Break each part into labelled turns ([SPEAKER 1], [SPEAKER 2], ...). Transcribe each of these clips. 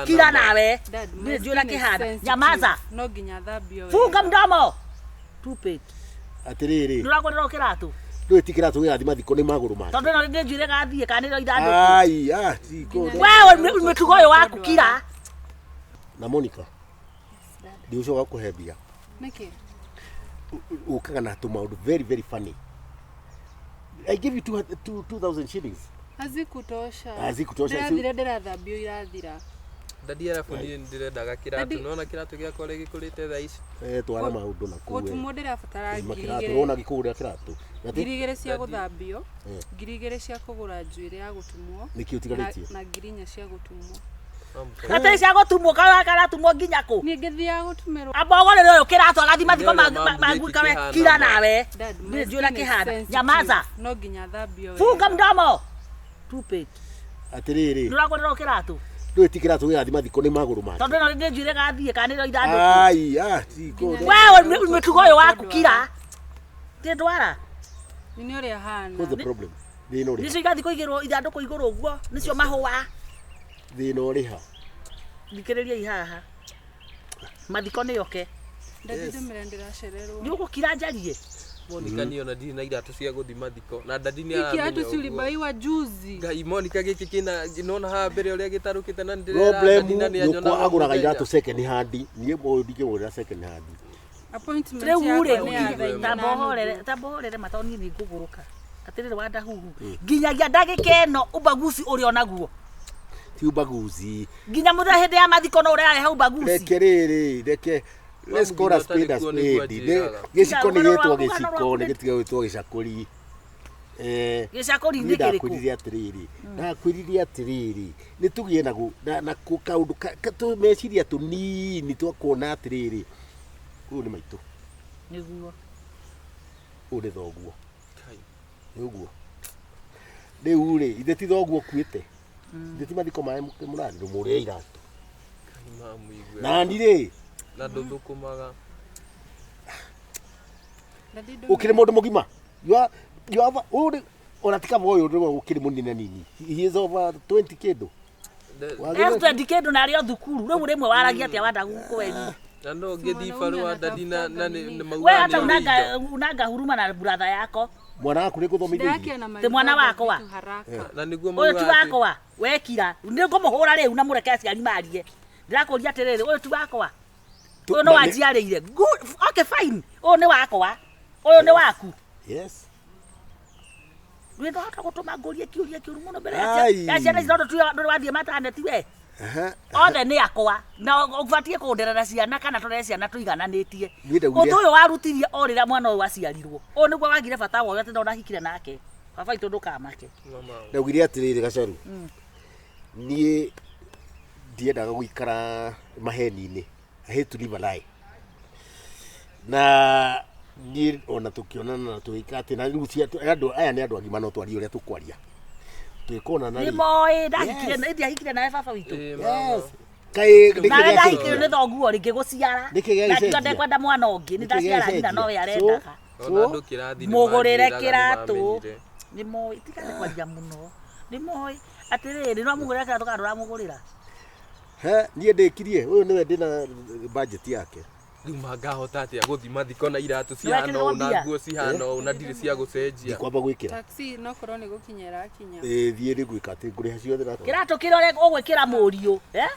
[SPEAKER 1] Kira nawe.
[SPEAKER 2] Dad, my
[SPEAKER 1] Niĩ ndiũĩ ũrĩa
[SPEAKER 2] skin is
[SPEAKER 1] kĩhana.
[SPEAKER 2] sensitive.
[SPEAKER 1] Nyamaza.
[SPEAKER 2] No nginya thambio
[SPEAKER 1] Funga
[SPEAKER 2] wega.
[SPEAKER 1] mdomo. Stupid.
[SPEAKER 3] Atĩrĩrĩ.
[SPEAKER 1] Ndũragũrĩrwo kĩratũ.
[SPEAKER 3] Ndũĩ ti kĩratũ gĩgathiĩ mathiko nĩ magũrũ make.
[SPEAKER 1] Tondũ ĩno nĩ njuĩrĩ gathiĩ kana nĩrĩo ithandũkũ.
[SPEAKER 3] Ai, ah, ti kũ-
[SPEAKER 1] Wewe mĩtugo ũyũ waku kira.
[SPEAKER 3] Na Monica, ndigũcoka gũkũhe mbia.
[SPEAKER 2] Nĩkĩ?
[SPEAKER 3] Ũkaga na tũmaũndũ very very funny. I give you 2000 shillings.
[SPEAKER 2] Hazikutosha.
[SPEAKER 3] Hazikutosha.
[SPEAKER 2] Ndĩrathira ndĩrathambio irathira.
[SPEAKER 4] Dadi arabu niĩ nĩndĩrendaga kĩratũ
[SPEAKER 2] Daddy-
[SPEAKER 4] nona kĩratũ gĩakwa ũrĩa gĩkũrĩte thaa ici.
[SPEAKER 3] Eh, twara maũndũ na kũu.
[SPEAKER 2] Gũtumwo ndĩrabatara ngiri
[SPEAKER 3] Kĩratũ
[SPEAKER 2] igĩrĩ.
[SPEAKER 3] wona gĩkũgũrĩra kĩratũ. Na ti-
[SPEAKER 2] 2000 cia gũthambio,
[SPEAKER 3] Eh.
[SPEAKER 2] 2000 cia kũgũra njuĩrĩ ya gũtumwo,
[SPEAKER 3] Nĩkĩ ũtigarĩtie?
[SPEAKER 2] na 4000 cia gũtumwo.
[SPEAKER 1] Atĩ cia gũtumwo kana karatumwo nginya kũ?
[SPEAKER 2] Niĩ ngĩthiaga gũtumĩrwo.
[SPEAKER 1] Amba ũgũrĩre ũyũ kĩratũ agathiĩ mathiko
[SPEAKER 4] Nĩ ũrĩa
[SPEAKER 1] ma
[SPEAKER 4] mamu
[SPEAKER 1] kawe
[SPEAKER 4] gĩkĩ
[SPEAKER 1] kira
[SPEAKER 4] kĩhana.
[SPEAKER 1] nawe.
[SPEAKER 2] Dad, my
[SPEAKER 1] Niĩ ndiũĩ ũrĩa
[SPEAKER 2] skin is
[SPEAKER 1] kĩhana.
[SPEAKER 2] sensitive.
[SPEAKER 1] Nyamaza.
[SPEAKER 2] No nginya thambio
[SPEAKER 1] Funga
[SPEAKER 2] wega.
[SPEAKER 1] mdomo. Stupid.
[SPEAKER 3] Atĩrĩrĩ,
[SPEAKER 1] Ndũragũrĩrwo kĩratũ.
[SPEAKER 3] ndũĩ ti kĩratũ gĩgathiĩ mathiko nĩ magũrũ make.
[SPEAKER 1] Tondũ ĩno nĩ njuĩrĩ gathiĩ kana nĩrĩo ithandũkũ.
[SPEAKER 3] Ai, ah, ti kũ-
[SPEAKER 1] Wewe mĩtugo ũyũ waku kira. Ti ndwara.
[SPEAKER 2] Nĩ ũrĩa hana.
[SPEAKER 3] What's the problem? Thĩna ũrĩ ha?
[SPEAKER 1] Nĩcio igathiĩ kũigĩrwo ithandũkũ igũrũ ũguo. Nĩcio mahũa.
[SPEAKER 3] Thĩna ũrĩ ha?
[SPEAKER 1] Thikĩrĩriai haha. Mathiko nĩ oke.
[SPEAKER 2] Dadi ndũmĩre ndĩracererwo.
[SPEAKER 1] Nĩ ũgũkira njarie.
[SPEAKER 4] Monica niĩ ona ndirĩ na iratũ cia gũthiĩ mathiko na dadi nĩ
[SPEAKER 2] Hii kiatu
[SPEAKER 4] aramenya
[SPEAKER 2] si
[SPEAKER 4] ũguo.
[SPEAKER 2] ulibaiwa juzi.
[SPEAKER 4] Ngai Monica gĩkĩ kĩna nona haha mbere ũrĩa gĩtarũkĩte na nĩndĩrera
[SPEAKER 3] Problem
[SPEAKER 4] dadi na nĩanyonaga
[SPEAKER 3] nyũkwa agũraga
[SPEAKER 4] mũthenya.
[SPEAKER 3] iratũ second hand. Niĩ ũyũ ndingĩmũgũrĩra second hand.
[SPEAKER 2] Appointment
[SPEAKER 1] Rĩu rĩ
[SPEAKER 2] yakwa nĩ ya thaa inya na
[SPEAKER 1] tamba ũhorere
[SPEAKER 2] nuthu.
[SPEAKER 1] tamba ũhorere matoni nĩ ngũgũrũka. Atĩrĩrĩ wandahuhu. Nginyagia ndagĩka ĩno ubaguzi ũrĩ onaguo.
[SPEAKER 3] Ti ubaguzi.
[SPEAKER 1] Nginya mũthenya hĩndĩ ya mathiko no ũrehahe ubaguzi.
[SPEAKER 3] Reke rĩrĩ, reke let's call a spade a
[SPEAKER 4] Ũtarĩ kuo nĩguo
[SPEAKER 3] spade.
[SPEAKER 4] anjĩraga.
[SPEAKER 3] Gĩciko nĩ
[SPEAKER 1] Rũgano
[SPEAKER 3] gĩtwo
[SPEAKER 1] rwaku, rũgano
[SPEAKER 3] gĩciko,
[SPEAKER 1] rwaku
[SPEAKER 3] nĩ gĩtige gwĩtwo gĩcakũri. Eh,
[SPEAKER 1] Gĩcakũri
[SPEAKER 3] niĩ
[SPEAKER 1] nĩ kĩrĩkũ?
[SPEAKER 3] ndakwĩrire atĩrĩrĩ, ndakwĩrire atĩrĩrĩ, nĩ tũgĩe na na kaũndũ tũmeciria tũnini twa kuona atĩrĩrĩ, ũyũ nĩ maitũ,
[SPEAKER 1] Nĩguo.
[SPEAKER 3] ũyũ nĩ thoguo,
[SPEAKER 4] Kai.
[SPEAKER 3] nĩ ũguo. Rĩu rĩ, ithe ti thoguo ũkuĩte, ithe ti mathiko maya mũrathiĩ ndũmũgũrĩre iratũ.
[SPEAKER 4] Kai mamu igue.
[SPEAKER 3] Nani rĩ,
[SPEAKER 4] Na ndũthũkũmaga.
[SPEAKER 2] Dadi ndũmĩre.
[SPEAKER 3] ũkĩrĩ mũndũ mũgima. You have ũyũ nĩ ona ti kaba ũyũ nĩwe ũkĩrĩ mũnene nini. He is over 20 kĩndũ. Wagĩrĩire-
[SPEAKER 1] F20 kĩndũ na arĩ o thukuru. Rĩu rĩmwe waragia atĩa wandaguku we.
[SPEAKER 4] Na no ngĩthiĩ barũa dadi na na nĩ
[SPEAKER 1] We
[SPEAKER 4] maugaga
[SPEAKER 1] hata
[SPEAKER 4] nĩ
[SPEAKER 1] unanga
[SPEAKER 4] ũrĩ indo.
[SPEAKER 1] unanga huruma na brother yako.
[SPEAKER 3] Mwana waku nĩ
[SPEAKER 2] Shida
[SPEAKER 3] ngũthomithĩirie.
[SPEAKER 2] yake ana
[SPEAKER 1] Ti mwana wakwa.
[SPEAKER 2] vitu haraka.
[SPEAKER 4] Na nĩguo
[SPEAKER 1] Ũyũ ti
[SPEAKER 4] maugaga atĩ-
[SPEAKER 1] wakwa. Wekira. Nĩ ngũmũhũra rĩu na mũreke aciari marie. Ndĩrakũria atĩrĩrĩ, ũyũ ti wakwa. Ũyũ nĩ wanjiarĩire. Good. Okay fine. Ũyũ nĩ wakwa. Ũyũ nĩ waku.
[SPEAKER 3] Yes.
[SPEAKER 1] Nĩ ndahota gũtũma ngũrie kĩũria kĩũru mũno mbere ya
[SPEAKER 3] Ai.
[SPEAKER 1] ya ciana ici tondũ tuyo ndũrĩ wathiĩ mataneti we.
[SPEAKER 3] Aha.
[SPEAKER 1] Othe nĩ akwa na ũbatiĩ kũnderera ciana kana tũrere ciana tũigananĩtie.
[SPEAKER 3] Niĩ ndaugire-
[SPEAKER 1] Ũndũ ũyũ warutirie o rĩrĩa mwana ũyũ aciarirwo. Ũyũ nĩguo wagire bata wa ũyũ atĩ ndonahikire nake. Baba witũ ndũkamake.
[SPEAKER 4] Mama.
[SPEAKER 3] Ndaugire atĩrĩrĩ Gacaru. Niĩ ndiendaga gũikara maheni-inĩ. I hate to live a lie. Na niĩ ona tũkĩonana na tũgĩka atĩ na rĩu andũ aya nĩ andũ agima no twarie ũrĩa tũkwaria. Twĩkonana
[SPEAKER 1] Nĩ
[SPEAKER 3] rĩ.
[SPEAKER 1] moĩ ndahikire
[SPEAKER 3] Yes.
[SPEAKER 1] ndiahikire nawe baba witũ.
[SPEAKER 4] Ĩĩ, mama.
[SPEAKER 3] Yes. Kaĩ nĩkĩ
[SPEAKER 1] Nawe
[SPEAKER 3] gĩacenjia?
[SPEAKER 1] ndahikire nĩ thoguo rĩngĩ gũciara.
[SPEAKER 3] Nĩkĩ gĩagĩcenjia?
[SPEAKER 1] Na ngiuga ndekwenda mwana ũngĩ nĩ
[SPEAKER 3] Nĩkĩ
[SPEAKER 1] ndaciara nyina
[SPEAKER 3] gĩacenjia?
[SPEAKER 1] nowe
[SPEAKER 3] So-
[SPEAKER 1] arendaga.
[SPEAKER 4] Ona andũ kĩrathi nĩ
[SPEAKER 1] Mũgũrĩre
[SPEAKER 4] manjĩraga nĩ
[SPEAKER 1] kĩratũ.
[SPEAKER 4] mamenyire.
[SPEAKER 1] Nĩ moĩ tiga nĩ kwaria mũno. Nĩ moĩ atĩrĩrĩ no mũgũrĩre kĩratũ kana ndũramũgũrĩra.
[SPEAKER 3] He, niĩ ndĩkirie ũyũ nĩwe ndĩna budget yake.
[SPEAKER 4] Rĩu mangahota atĩa gũthiĩ mathiko na iratũ cihana
[SPEAKER 1] Nĩwekĩrirwo
[SPEAKER 4] ũũ na
[SPEAKER 1] mbia?
[SPEAKER 4] nguo cihana ũũ na ndirĩ cia gũcenjia.
[SPEAKER 3] Ndikwamba gwĩkĩra.
[SPEAKER 2] Taxi no korwo nĩ gũkinya ĩrakinya.
[SPEAKER 3] Ĩĩ thiĩ nĩ gwĩka atĩ ngũrĩha ciothe na
[SPEAKER 1] Kĩratũ kĩrĩa ũgwĩkĩra mũriũ. Eh?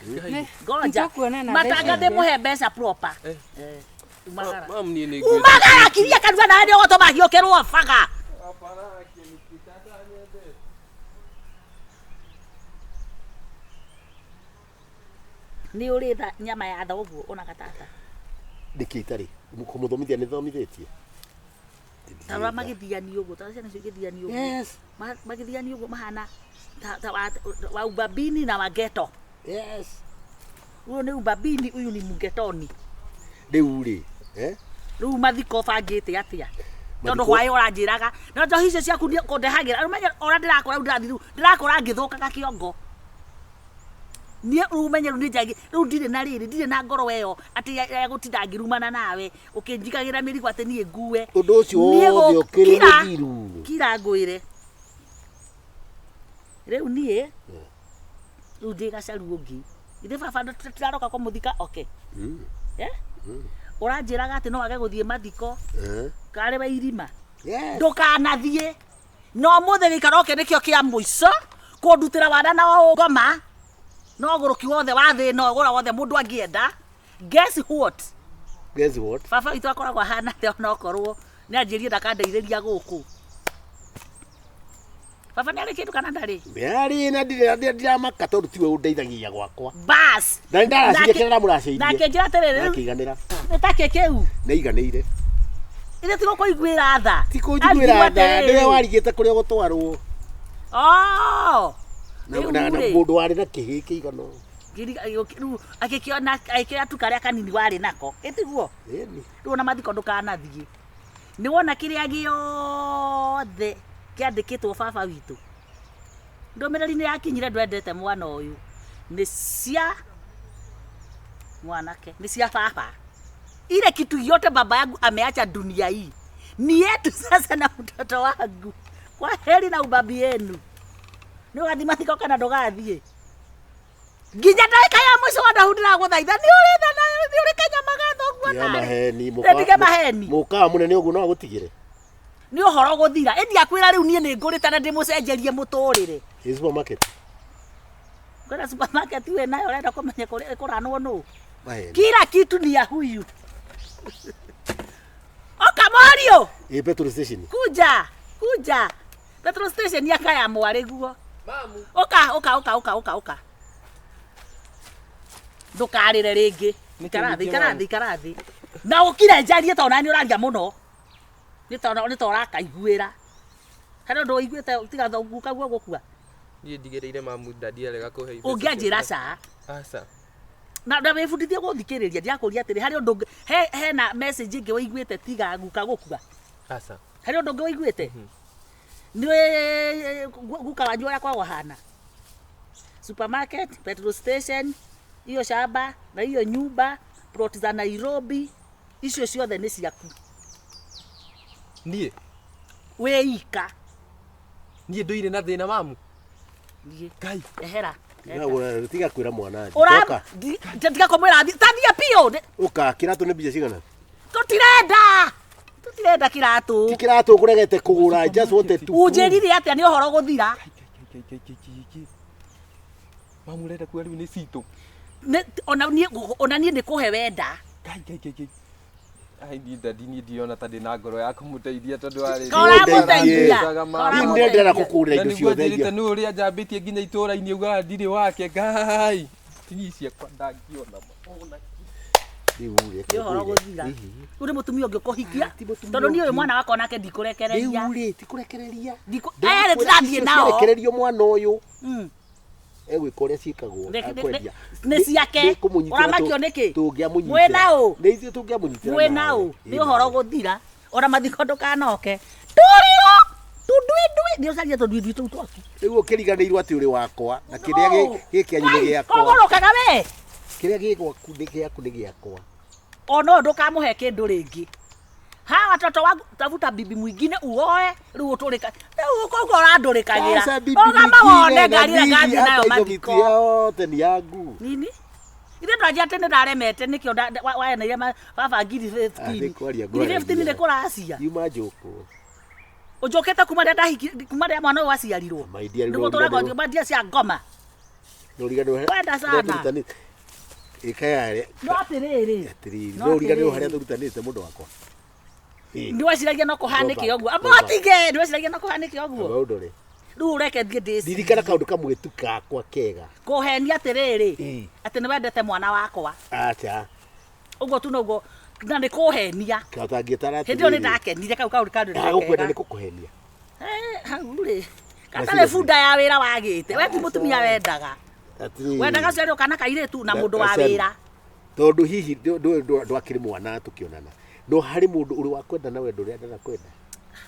[SPEAKER 1] Ngoja.
[SPEAKER 2] Nĩtũkuonana thaa
[SPEAKER 1] Matanga
[SPEAKER 2] ici.
[SPEAKER 1] ndĩmũhe mbeca proper.
[SPEAKER 4] Eh.
[SPEAKER 1] Eh. Umagara.
[SPEAKER 4] Mamu niĩ nĩ
[SPEAKER 1] Umagara kiria kanua nawe nĩ ũgũtũma hiũkĩrwo baga. Nĩ ũrĩ tha nyama ya thoguo ona gatata.
[SPEAKER 3] Nĩkĩ itarĩ? Kũmũthomithia nĩ thomithĩtie.
[SPEAKER 1] Ta ũrĩa magĩthiani ũguo, ta ũrĩa ciana icio igĩthiani ũguo.
[SPEAKER 3] Yes.
[SPEAKER 1] Magĩthiani ũguo mahana ta wa ubabini na wa ghetto.
[SPEAKER 3] Yes.
[SPEAKER 1] Huyu nĩ ubabini, huyu ni mgetoni.
[SPEAKER 3] Rĩu rĩ, eh?
[SPEAKER 1] Rĩu mathiko bangĩte atĩa? Tondũ
[SPEAKER 3] Mathiko-
[SPEAKER 1] hwaĩ ũranjĩraga na njohi icio ciaku nĩ kũndehagĩra ũmenye ũrĩa ndĩrakũra rĩu ndĩrathiĩ rĩu ndĩrakũra ngĩthũkaga kĩongo. Niĩ rĩu ũmenye rĩu nĩnjagi rĩu ndirĩ na rĩrĩ ndirĩ na ngoro ĩyo atĩ ya gũtinda ngĩrumana nawe ũkĩnjigagĩra mĩrigo atĩ niĩ ngue.
[SPEAKER 3] Ũndũ ũcio
[SPEAKER 1] Niĩ
[SPEAKER 3] wothe ũkĩrĩ
[SPEAKER 1] kira-
[SPEAKER 3] mũthiru.
[SPEAKER 1] Kira ngwĩre. Rĩu niĩ rĩu ndĩ gacaru ũngĩ. Ithe baba tũtiraroka kũmũthika okay. Eh? Ũranjĩraga atĩ no age gũthiĩ mathiko karĩ we irima.
[SPEAKER 3] Yes.
[SPEAKER 1] Ndũkanathiĩ. No mũthĩ gĩikaro gĩkĩ nĩkĩo kĩa mũico kũndutĩra wana na ngoma no ũgũrũki wothe wa thĩ ĩno ũgũra wothe mũndũ angĩenda. Guess what?
[SPEAKER 3] Guess what?
[SPEAKER 1] Baba witũ akoragwo ahana atĩa onokorwo nĩ anjĩrie ndakandeithĩria gũkũ. Baba nĩ arĩ kĩndũ kana ndarĩ?
[SPEAKER 3] Yarĩ na ndiramaka tondũ tiwe ũndeithagia gwakwa.
[SPEAKER 1] Bas.
[SPEAKER 3] Na nĩ ndaraciria kĩrĩa ndamũracĩirie.
[SPEAKER 1] Nake njĩra atĩrĩrĩ rĩu
[SPEAKER 3] Nakĩiganĩra.
[SPEAKER 1] nĩ takĩ kĩu.
[SPEAKER 3] Nĩiganĩire.
[SPEAKER 1] Ithe ti gũkũiguĩra tha.
[SPEAKER 3] Ti kũnjiguĩra tha, nĩwe warigĩte kũrĩa ũgũtwarwo.
[SPEAKER 1] Oh.
[SPEAKER 3] Na
[SPEAKER 1] Rĩu
[SPEAKER 3] na- na
[SPEAKER 1] rĩ,
[SPEAKER 3] mũndũ warĩ na kĩhĩ kĩigana ũũ.
[SPEAKER 1] rĩu agĩkĩona agĩkĩoya tu karĩa kanini warĩ nako. Ĩtiguo?
[SPEAKER 3] Ĩni.
[SPEAKER 1] Rĩu ona mathiko ndũkanathiĩ. Nĩ wona kĩrĩa gĩothe kĩandĩkĩtwo baba witũ. Ndũmĩrĩri nĩ yakinyire ndwendete mwana ũyũ. Nĩ cia mwanake, nĩ cia baba. Ile kitu yote baba yangu ameacha dunia hii ni yetu sasa na mtoto wangu. Kwa heri na ubabi yenu. Nĩ ũgathiĩ mathiko kana ndũgathiĩ? Nginya ndagĩka ya mũico wa ndahu ndĩragũthaitha nĩ ũrĩ tha na nĩ ũrĩ kanyama ga thoguo
[SPEAKER 3] Tiga
[SPEAKER 1] narĩ.
[SPEAKER 3] maheni.
[SPEAKER 1] Ndige maheni.
[SPEAKER 3] Mũkawa mũnene ũguo no agũtigĩre.
[SPEAKER 1] Nĩ ũhoro gũthira. Ĩndi akwĩra rĩu niĩ nĩ ngũrĩte na ndĩmũcenjerie mũtũrĩre.
[SPEAKER 3] Ĩ supermarket.
[SPEAKER 1] Kwĩna supermarket wĩ nayo ũrenda kũmenya kũrĩa ĩkũranwo nũ.
[SPEAKER 3] Maheni.
[SPEAKER 1] Kila kitu ni ya huyu. Oka Morio.
[SPEAKER 3] Ĩ petrol station.
[SPEAKER 1] Kuja, kuja. Petrol station ya kaya mwarĩ guo.
[SPEAKER 4] Mamu.
[SPEAKER 1] Oka, oka, oka, oka, oka, oka. Ndũkarĩre rĩngĩ. Ikara thĩ, ikara thĩ, ikara thĩ. Na ũkire njarie tondũ nani ũraria mũno. Nĩ tondũ nĩ ta ũrakaiguĩra. Harĩ ũndũ ũiguĩte tiga guka guo gũkua.
[SPEAKER 4] Niĩ ndigĩrĩire mamu ndadi arega kũhe ibeca
[SPEAKER 1] Ũngĩanjĩra
[SPEAKER 4] ciakwa.
[SPEAKER 1] ca.
[SPEAKER 4] Aca.
[SPEAKER 1] Na na wĩbundithie gũthikĩrĩria ndirakũria atĩrĩ harĩ ũndũ he hena message ĩngĩ ũiguĩte tiga guka gũkua.
[SPEAKER 4] Aca.
[SPEAKER 1] Harĩ ũndũ ũngĩ ũiguĩte? Nĩ guka wanyu ũrĩa kwao hana. Supermarket, petrol station, hiyo shamba na hiyo nyumba, plot za Nairobi, icio ciothe nĩ ciaku.
[SPEAKER 4] Niĩ
[SPEAKER 1] Wĩ ika.
[SPEAKER 4] niĩ ndũire na thĩna mamu.
[SPEAKER 1] Thiĩ.
[SPEAKER 4] Ngai.
[SPEAKER 1] Ehera.
[SPEAKER 3] Tiga kwĩra mwana.
[SPEAKER 1] Ũra
[SPEAKER 3] Ũka.
[SPEAKER 1] tiga kũmwĩra thiĩ. Ta thiĩ biũ.
[SPEAKER 3] Ũka kĩratũ nĩ mbia cigana?
[SPEAKER 1] Tũtirenda. Tũtirenda kĩratũ.
[SPEAKER 3] Ti kĩratũ ũkũregete kũgũra. I just wanted to.
[SPEAKER 1] Ũnjĩrire atĩa nĩ ũhoro gũthira.
[SPEAKER 4] Ngai, ngai, ngai, ngai, ngai. Mamu ũrenda kuga rĩu nĩ citũ.
[SPEAKER 1] Ona niĩ nĩ kũhe wenda.
[SPEAKER 4] Ngai, ngai, ngai, ngai. Ai niĩ ndadi niĩ ndirona ta ndĩ na ngoro ya kũmũteithia tondũ warĩ.
[SPEAKER 1] Koramũteithia.
[SPEAKER 3] Niĩ nĩ ndĩrenda kũkũgũrĩra
[SPEAKER 4] Na
[SPEAKER 3] indo
[SPEAKER 4] nĩguo
[SPEAKER 3] ciothe
[SPEAKER 4] njĩrĩte
[SPEAKER 3] iria.
[SPEAKER 4] nĩ ũrĩa njambĩtie nginya itũũra-inĩ ugaga ndirĩ wake ngai tinyi ciakwa ndangĩona ma.
[SPEAKER 3] Rĩu rĩ,
[SPEAKER 1] Nĩ ũhoro gũthira. Rĩu nĩ mũtumia ũngĩ ũkũhikia.
[SPEAKER 3] Ti mũtumia
[SPEAKER 1] Tondũ niĩ ũyũ
[SPEAKER 3] ũngĩ.
[SPEAKER 1] mwana wakwa nake ndikũrekereria.
[SPEAKER 3] Rĩu rĩ, ti kũrekereria.
[SPEAKER 1] Aya tũrathiĩ nao.
[SPEAKER 3] Ciarekererio mwana ũyũ.
[SPEAKER 1] Mm.
[SPEAKER 3] Egwĩka ũrĩa ciĩkagwo. Akwendia.
[SPEAKER 1] Nĩ ciake.
[SPEAKER 3] Nĩ kũmũnyitĩra
[SPEAKER 1] Ũramakio nĩkĩ?
[SPEAKER 3] Tũngĩamũnyitĩra.
[SPEAKER 1] Mwĩ na ũ?
[SPEAKER 3] Nĩ ithuĩ tũngĩamũnyitĩra.
[SPEAKER 1] Mwĩ na
[SPEAKER 3] nawe.
[SPEAKER 1] ũ? Nĩ
[SPEAKER 3] Ĩ
[SPEAKER 1] ũhoro
[SPEAKER 3] nawe.
[SPEAKER 1] gũthira. Ona mathiko ndũkanoke. Tũrĩo. Tũnduindui. Nĩ ũcarie tũnduindui tũu twaku.
[SPEAKER 3] Rĩu ũkĩriganĩirwo atĩ ũrĩ wakwa na kĩrĩa gĩ kĩanyu nĩ gĩakwa.
[SPEAKER 1] Kogũrũkaga we.
[SPEAKER 3] Kĩrĩa gĩ gwaku nĩ gĩaku nĩ gĩakwa.
[SPEAKER 1] Ona ũyũ ndũkamũhe kĩndũ rĩngĩ. Hawa watoto wangu tafuta bibi mwingine uoe rĩu ũtũrĩka rĩu koguo ũrandũrĩkagĩra.
[SPEAKER 3] Sasa bibi
[SPEAKER 1] Ũgama
[SPEAKER 3] mwingine
[SPEAKER 1] wone
[SPEAKER 3] na
[SPEAKER 1] ngari ĩrĩa
[SPEAKER 3] bibi
[SPEAKER 1] ngathiĩ nayo
[SPEAKER 3] hata hizo
[SPEAKER 1] mathiko.
[SPEAKER 3] miti yote ni yangu.
[SPEAKER 1] Nini? Ithe ndwanjia atĩ nĩ ndaremete nĩkĩo waeneire baba ngiri
[SPEAKER 3] Ah,
[SPEAKER 1] 15.
[SPEAKER 3] nĩ kwaria
[SPEAKER 1] Ngiri 15 nĩ
[SPEAKER 3] ngwaragia.
[SPEAKER 1] kũracia.
[SPEAKER 3] Yuma njũkũ.
[SPEAKER 1] Ũnjũkĩte kuma rĩrĩa ndahiki kuma rĩrĩa mwana ũyũ aciarirwo.
[SPEAKER 3] My dear,
[SPEAKER 1] Nĩguo tũragwo mandia cia ngoma.
[SPEAKER 3] Nũriganĩrwo
[SPEAKER 1] Wenda sana.
[SPEAKER 3] tũrutanĩte. Ĩka yarĩa.
[SPEAKER 1] No atĩrĩrĩ.
[SPEAKER 3] Atĩrĩrĩ,
[SPEAKER 1] No
[SPEAKER 3] nũriganĩrwo
[SPEAKER 1] atĩrĩrĩ.
[SPEAKER 3] harĩa tũrutanĩte mũndũ wakwa. Ĩ,
[SPEAKER 1] Nĩ weciragia no kũhanĩke
[SPEAKER 3] Go back,
[SPEAKER 1] ũguo. Amba
[SPEAKER 3] go back.
[SPEAKER 1] ũtige, nĩ weciragia no kũhanĩke ũguo.
[SPEAKER 3] amba ũndore.
[SPEAKER 1] Rĩu ũreke thiĩ ndĩcirie.
[SPEAKER 3] Ririkana kaũndũ kamwe tu gakwa kega.
[SPEAKER 1] Kũhenia atĩrĩrĩ.
[SPEAKER 3] Ĩ.
[SPEAKER 1] Atĩ nĩ wendete mwana wakwa.
[SPEAKER 3] Acha.
[SPEAKER 1] Ũguo tu noguo na nĩ kũhenia.
[SPEAKER 3] Katangĩtara
[SPEAKER 1] Hĩndĩ ĩyo nĩ ndakenire kau kaũndũ kaũndũ nĩ
[SPEAKER 3] Ndagũkwenda
[SPEAKER 1] kega.
[SPEAKER 3] nĩ kũkũhenia.
[SPEAKER 1] Eh, hau rĩ.
[SPEAKER 3] Na
[SPEAKER 1] Gatarĩ
[SPEAKER 3] seriously.
[SPEAKER 1] bunda ya wĩra wagĩte. We ti mũtumia wendaga.
[SPEAKER 3] Atĩrĩrĩ.
[SPEAKER 1] Wendaga ciarĩo kana kairĩtu na
[SPEAKER 3] Na-
[SPEAKER 1] mũndũ wa
[SPEAKER 3] na Sally.
[SPEAKER 1] wĩra.
[SPEAKER 3] Tondũ hihi ndwakĩrĩ mwana tũkĩonana. No harĩ mũndũ ũrĩ wakwenda na wendo ũrĩa ndanakwenda.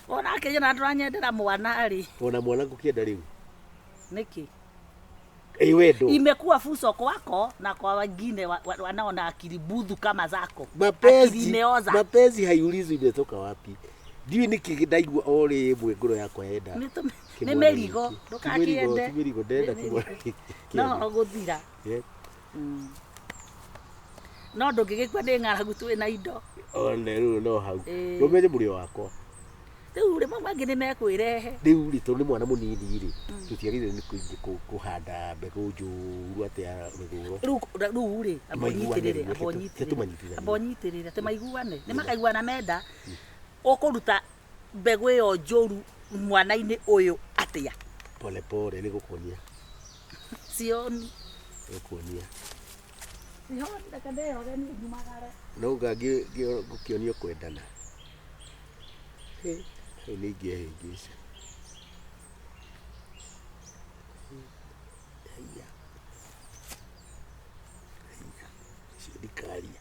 [SPEAKER 1] Ona akĩnyona ndũranyendera mwana rĩ.
[SPEAKER 3] Ona mwana ngũkĩenda rĩu.
[SPEAKER 1] Nĩkĩ?
[SPEAKER 3] Ĩ wendo.
[SPEAKER 1] Imekuwa fuso kwako na kwa wengine wanaona akili budhu kama zako. Akili
[SPEAKER 3] Mapenzi,
[SPEAKER 1] imeoza.
[SPEAKER 3] mapenzi haiulizwi imetoka wapi. Ndiũĩ nĩkĩ ndaigua o rĩmwe ngoro yakwa yenda.
[SPEAKER 1] Nĩ
[SPEAKER 3] kĩmwana
[SPEAKER 1] mĩrigo
[SPEAKER 3] gĩkĩ.
[SPEAKER 1] ndũgakĩende.
[SPEAKER 3] Ti mĩrigo, ndĩrenda
[SPEAKER 1] Nĩ
[SPEAKER 3] kĩmwana
[SPEAKER 1] mĩrigo.
[SPEAKER 3] gĩkĩ.
[SPEAKER 1] No ũhoro gũthira.
[SPEAKER 3] Yeah.
[SPEAKER 1] No ndũngĩgĩkua nĩ ng'aragu twĩ na indo.
[SPEAKER 3] One rĩu no hau.
[SPEAKER 1] Ĩĩ.
[SPEAKER 3] Rũmenye mũrĩo wakwa.
[SPEAKER 1] Rĩu rĩ mau mangĩ nĩ mekwĩrehe.
[SPEAKER 3] Rĩu rĩ, tondũ nĩ mwana mũnini rĩ, tũtiagĩrĩire nĩ kũingĩ kũhanda mbegũ njũru atĩ ya mĩgũro.
[SPEAKER 1] Rĩu rĩu rĩ, amba
[SPEAKER 3] Maiguane
[SPEAKER 1] ũnyitĩrĩre,
[SPEAKER 3] rĩu,
[SPEAKER 1] amba
[SPEAKER 3] reke
[SPEAKER 1] ũnyitĩrĩre.
[SPEAKER 3] tũmanyitithanie.
[SPEAKER 1] Amba ũnyitĩrĩre, atĩ maiguane. Nĩ makaiguana menda. Ũkũruta mbegũ ĩyo njũru mwana-inĩ ũyũ atĩa?
[SPEAKER 3] Pole pole nĩ gũkuonia.
[SPEAKER 1] Sioni.
[SPEAKER 3] Gũkuonia.
[SPEAKER 1] Sioni, reke ndĩyoge niĩ nyumagare.
[SPEAKER 3] No ngũkĩonio kwendana. Hĩ, hau nĩ ingĩehĩngĩca. Haiya. Haiya. Icio ndikaria.